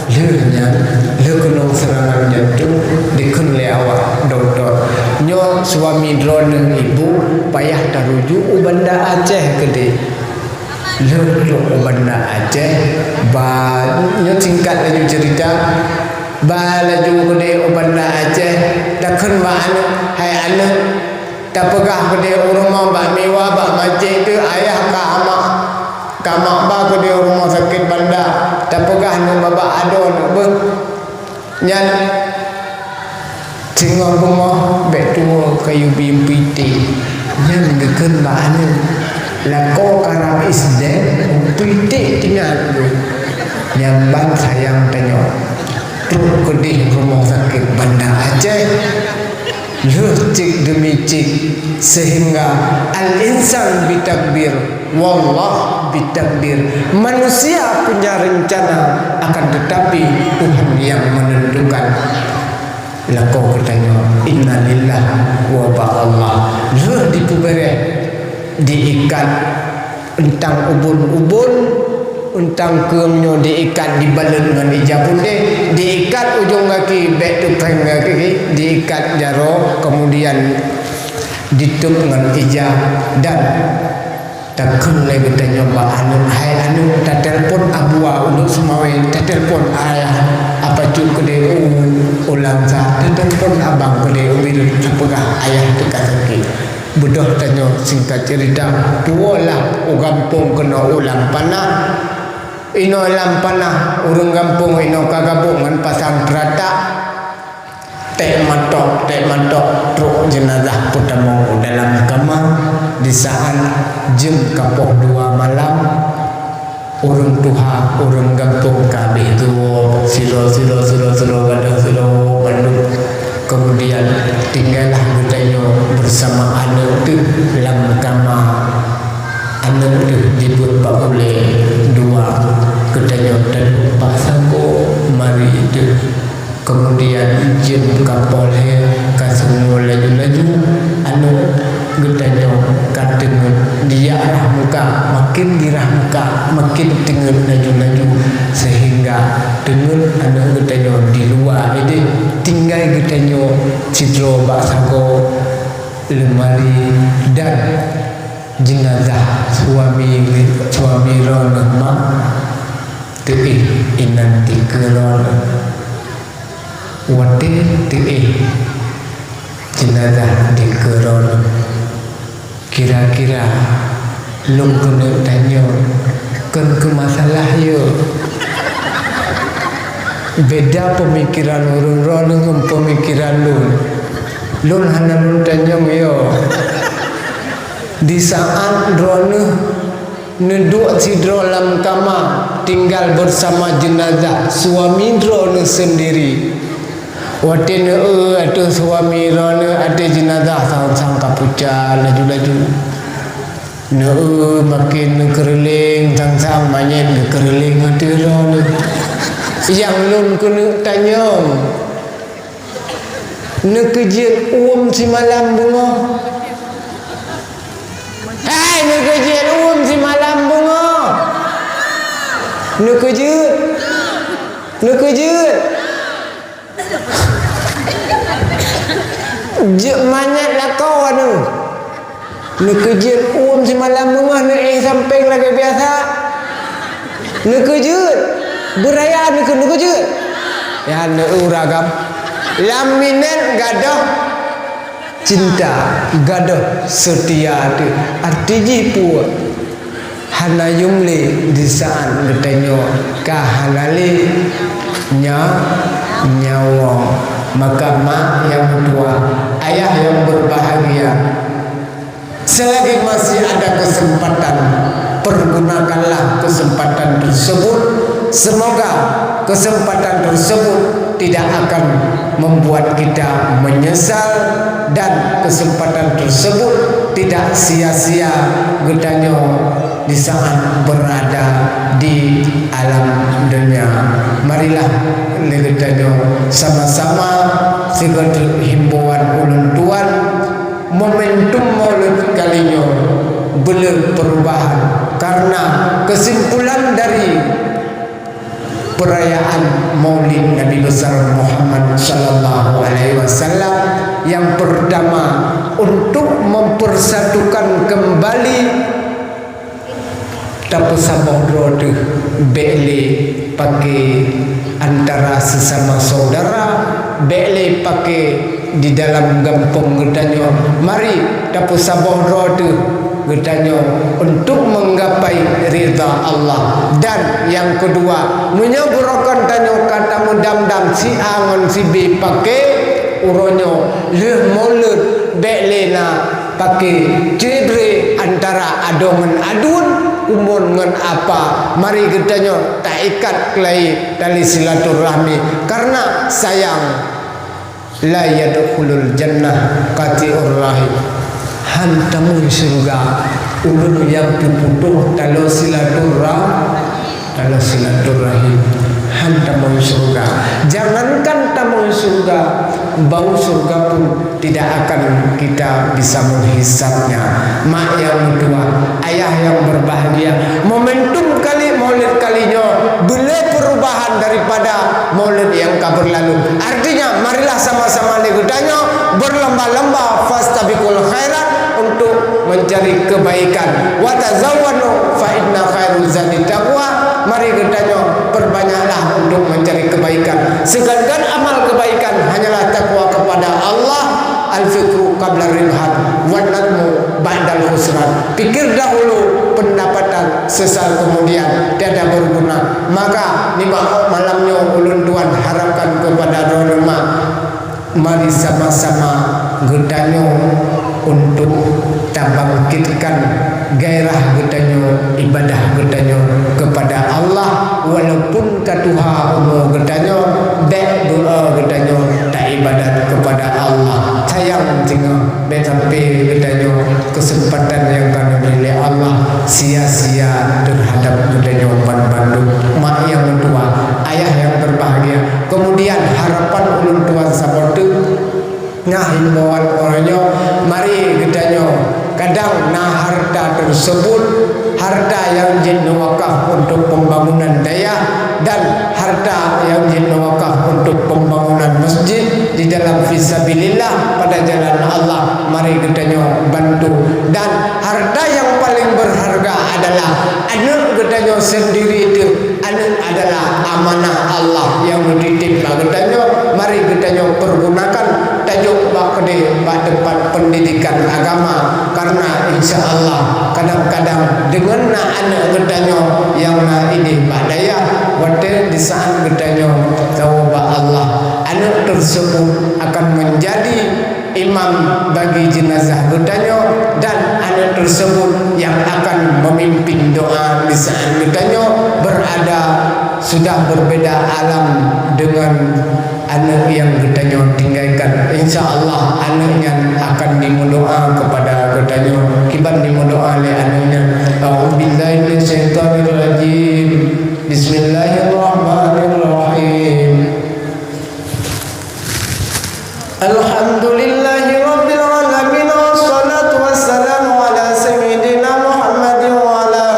lheueh nyan, lheueh keunong seurangan jantung, dikheun lé awak dokto, "Nyoe suami droeneuh ibu payah tarujuk u Banda Aceh keudéh." Lheueh trok u Banda Aceh, ba, nyoe singkat laju cerita, ba laju keudéh u Banda Aceh, takheun bak aneuk, "Hai aneuk, tapeugah keudéh u rumoh bak Miwa, bak Macèh teuh, ayah ka amak, ka amak ba keudéh u rumoh sakét Banda, tapeugah neuk babah adoe neuk beuh." Nyan Yub yub piték nyan geukheun bak aneuk. Lakoe karab S D, piték tinggai lôn. Nyan ban sayang tanyoe trok keudeh rumoh sakét Banda Aceh. Lheueh cit deumi cit, sehingga al-insan bitakdir, wallah bitakdir. Manusia punya rencana, akan tetapi Tuhan yang menentukan. Lakoe geutanyoe, innalillah wa ba'allah. Lheueh dipeubeuréh, diikat euntang ubon-ubon, euntang keueng nyoe diikat, dibalot ngon ija putéh, diikat ujong gaki, bèk teupéng gaki, diikat jaroe, kemudian ditôb ngon ija dan takheun lé geutanyoe bak aneuk, "Hai aneuk, tatelpon Abua Uluk Seumawé, tatelpon ayah Apacut keudéh u, u Langsa, tatelpon abang keudéh u Bireuen, tapeugah ayah teuka sakét." Beudôh tanyoe singkat cerita, puwoe lah u gampông keunoe u Lam Panah. Inoe Lam Panah, ureueng gampông inoe ka gabong ngon Pasang Teuratak. Ték matok, ték matok, trok jeunazah peutamong u dalam kama. Di saat jeuem ka poh dua malam, ureueng tuha, ureueng gampông ka abéh tuwoe, sidroe, sidroe, sidroe, sidroe, gadôh sidroe, bandum. Kemudian, tinggai lah geutanyoe bersama aneuk teuh lam kama. Aneuk teuh jibeuet bak ulèe dua, geutanyoe taduek bak sagoe, mari teuh. Kemudian jeuem ka poh lhèe, ka sungoe laju-laju, aneuk geutanyoe ka teungeut, dijak rhah muka, makin jirhah muka, makin teungeut laju-laju, sehingga teungeut aneuk geutanyoe di luwa idéh, tinggai geutanyoe sidroe bak sagoe, leumari dan jeunazah suami, suami droeneuh mak teuéh inan dikeue droeneuh. Watèe teuéh jeunazah dikeue droeneuh, kira-kira lôn keuneuk tanyong kon keu masalah yo. Beda pemikiran ureueng droeneuh ngon pemikiran lôn. Lôn hana lôn tanyong yo. Di saat droeneuh neuduek sidroe lam kama, tinggal bersama jenazah suami droeneuh sendiri. Watèe neueu ateueh suami droeneuh ateueh jenazah, sang-sang ka pucat laju-laju. Neueu makin neukeureuléng, sang-sang manyét geukeureuléng ateueh droeneuh. Nyang lôn keuneuk tanyong, neukeujeuet uem simalam beungoh? Hai, neukeujeuet uem simalam beungoh? Neukeujeuet? Neukeujeuet? Jeuet manyét lakoe aneuk. Neukeujeuet uem simalam beungoh, neuéh sampéng lagèe biasa. Neukeujeuet. Beuraya neukeu-, neukeujeuet. Ya, neueu ragam. Lam minèt gadôh cinta, gadôh seutia teuh. Arti jih peue? Hana yum lé di saat geutanyoe ka hana lé nya-, nyawa. Maka mak nyang meutuah, ayah nyang berbahagia, selagi masih ada kesempatan, pergunakanlah kesempatan tersebut. Semoga kesempatan tersebut tidak akan membuat kita menyesal dan kesempatan tersebut tidak sia-sia geutanyoe di saat berada di alam dunia. Marilah lé geutanyoe sama-sama sigoe teuk himbauan ulôn tuan, momentum Maulid kali nyoe beu le perubahan, karena kesimpulan dari perayaan Maulid Nabi Besar Muhammad sallallahu alaihi wasallam yang pertama untuk mempersatukan kembali, tapeusaboh droe teuh, bèk lé paké antara sesama saudara, bèk lé paké di dalam gampông geutanyoe. Mari tapeusaboh droe teuh geutanyoe untuk menggapai ridha Allah. Dan nyang keudua, meunyoe beurokon tanyoe ka tameudam-dam si A ngon si B paké, Uroe nyoe lheueh Maulud bék lé na paké ceudre antara adoe ngon aduen, kumon ngon apa. Mari geutanyoe taikat keulai tali silaturahmi, karena sayang. La yadkhulul jannah qati'ur rahim. Han tamong syeuruga ureuëng nyang teuputoh taloe silaturah-, taloe silaturahim. Han tamong syeuruga. Jangankan tamong syeuruga, bau syeuruga pun tidak akan kita bisa menghisapnya. Mak yang meutuwah, ayah yang berbahagia, momentum kali Maulid kali nyoe beulé perubahan daripada Maulid yang ka berlalu. Artinya, marilah sama-sama lé geutanyoe berlomba-lomba, fastabiqul khairat, untuk mencari kebaikan. Wa tazawwadu fa inna khairaz zadi taqwa. Mari geutanyoe perbanyaklah untuk mencari kebaikan. Segan-gan amal kebaikan hanyalah takwa kepada Allah. Al-fikru qabla ribhan, wan nadmu ba'dal khusran. Pikir dahulu pendapatan, sesal kemudian, tiada berguna. Maka, nibak malam nyoe ulôn tuan harapkan kepada droeneuh mak, mari sama-sama geutanyoe untuk tabangkitkan gairah geutanyoe, ibadah geutanyoe kepada Allah, walaupun ka tuha umu geutanyoe, bék doa geutanyoe taibadat kepada Allah. Sayang teungoh bék sampai geutanyoe kesempatan nyang ka neubri lé Allah sia-sia terhadap geutanyoe banmandum. Mak nyang meutuwah, ayah nyang berbahagia, kemudian harapan ulôn tuan saboh teuk, Nah, himbauan uroe nyoe, mari geutanyoe, kadang na harta tersebut, harta nyang jeuet neuwakaf untuk pembangunan dayah dan harta nyang jeuet neuwakaf untuk pembangunan masjid di dalam fisabilillah pada jalan Allah. Mari geutanyoe bantu. Dan harta nyang paling berharga adalah aneuëk geutanyoe sendiri teuh. Aneuëk adalah amanah Allah nyang geutitip bak geutanyoe. Mari geutanyoe pergunakan, tajok bak keudeh bak teumpat pendidikan agama, karena insya Allah kadang-kadang deungon na aneuëk geutanyoe nyang na idéh bak dayah, watée di saat geutanyoe tawoe bak Allah, aneuëk tersebut akan menjadi imam bagi jenazah geutanyoe, dan aneuëk tersebut yang akan memimpin doa di saat geutanyoe berada sudah berbeda alam dengan aneuëk yang geutanyoe tinggalkan. Insya Allah, aneuëk nyan akan dimeudoa kepada geutanyoe. Kiban dimeudoa lé aneuëk nyan, "A'udzubillahi minasyaitonirrajim. Bismillahirrahmanirrahim." Alhamdulillahi rabbil alamin, wassalatu wassalamu ala sayyidina Muhammadin wa ala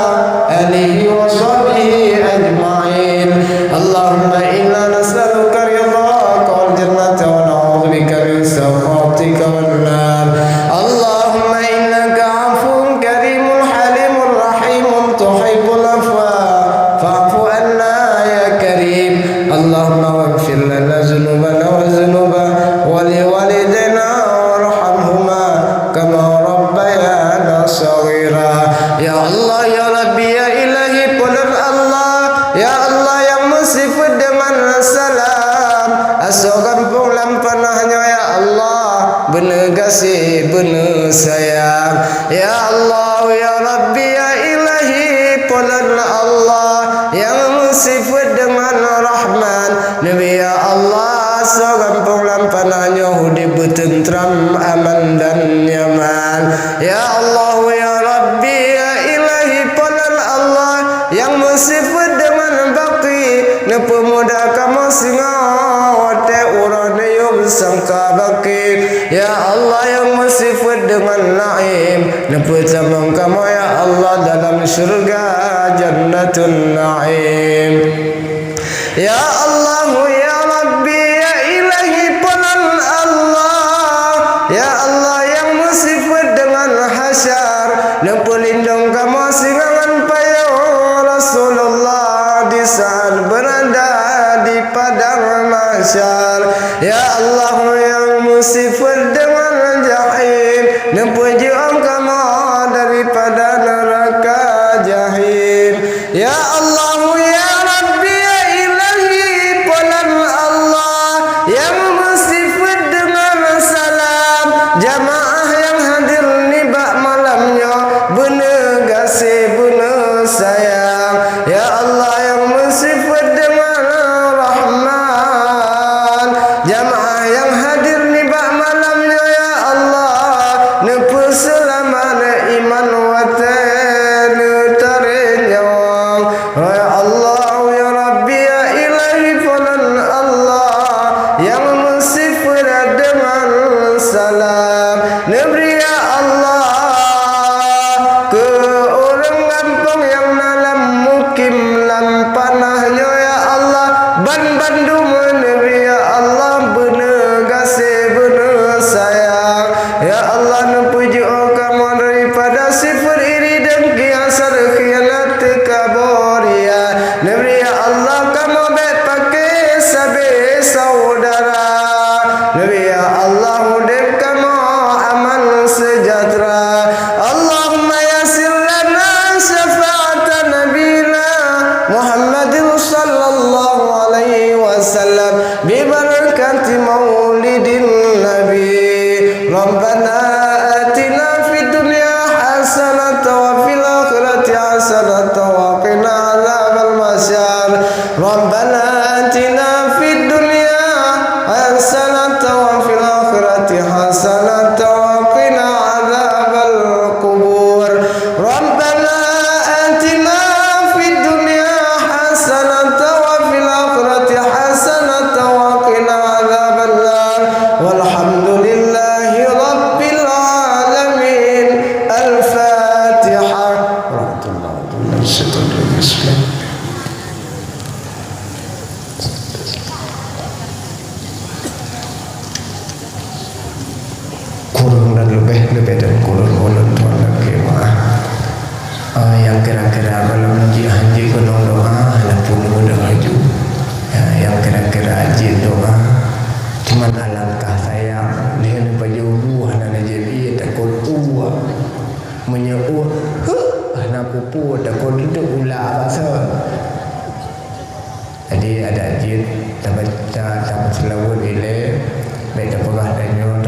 alihi wa sahbihi ajma'in. Allahumma inna nas'aluka ridhaka wal jannata wa na'udzu bika min sakhatika wan nar. Allahumma innaka afuwun karimun halimun rahimun tuhibbul afwa fa'fu anna ya karim. Allahumma waghfir lana dzunubana wa dzunuba wali walidaina warhamhuma kama rabbayana shaghira. Ya Allah, ya Rabbi, ya Ilahi, po lôn Allah, ya Allah nyang meusifeuet deungon salam, asoe gampông lam panah nyoe, ya Allah, beuneuh gaséh, beuneuh sayang. Ya Allah, ya Rabbi, ya Ilahi, po lôn Allah nyang meusifeuet deungon Rahman. Neubi, ya Allah, asoe gampông lam panah nyoe udeb beuteutram, aman dan nyaman. Ya Allah, ya Rabbi, ya Ilahi, po lôn Allah nyang meusifeuet deungon Baqi, neupeumudah kamoe singoh watée uroe neuyueb sangka Baqi. Ya Allah, nyang meusifeuet deungon Naim, neupeutamong kamoe, ya Allah, dalam syeuruga Jannatun Naim. Ya Allah, ya Rabbi, ya Ilahi, po lôn Allah, ya Allah nyang meusifeuet deungon Hasyar, neupeulindong kamoe singoh ngon payong Rasulullah di saat beurada di padang mahsyar. Ya Allah, nyang meusifeuet deungon Jahim, neupeujiôh kamoe daripada neuraka Jahim. Ya Allah, ya Rabbi, ya Ilahi, po lôn Allah nyang meusifeuet deungon Kurang dan lebih, lebih dan kurang ulôn tuan lagi maaf. Ah, nyang kira-kira gohlom jih hanjeuet keunong doa, hana pun ulôn laju. Ya, nyang kira-kira jeuet doa, cuman alangkah sayang, lheueh neupajoh bu hana neujép ié takot uwa. Meunyoe uwa, huh, hana peue-peue takot teuk ula basa. Jadi adak jeuet tabaca, tapeuseulaweuet ilée, bèk tapeugah tanyoe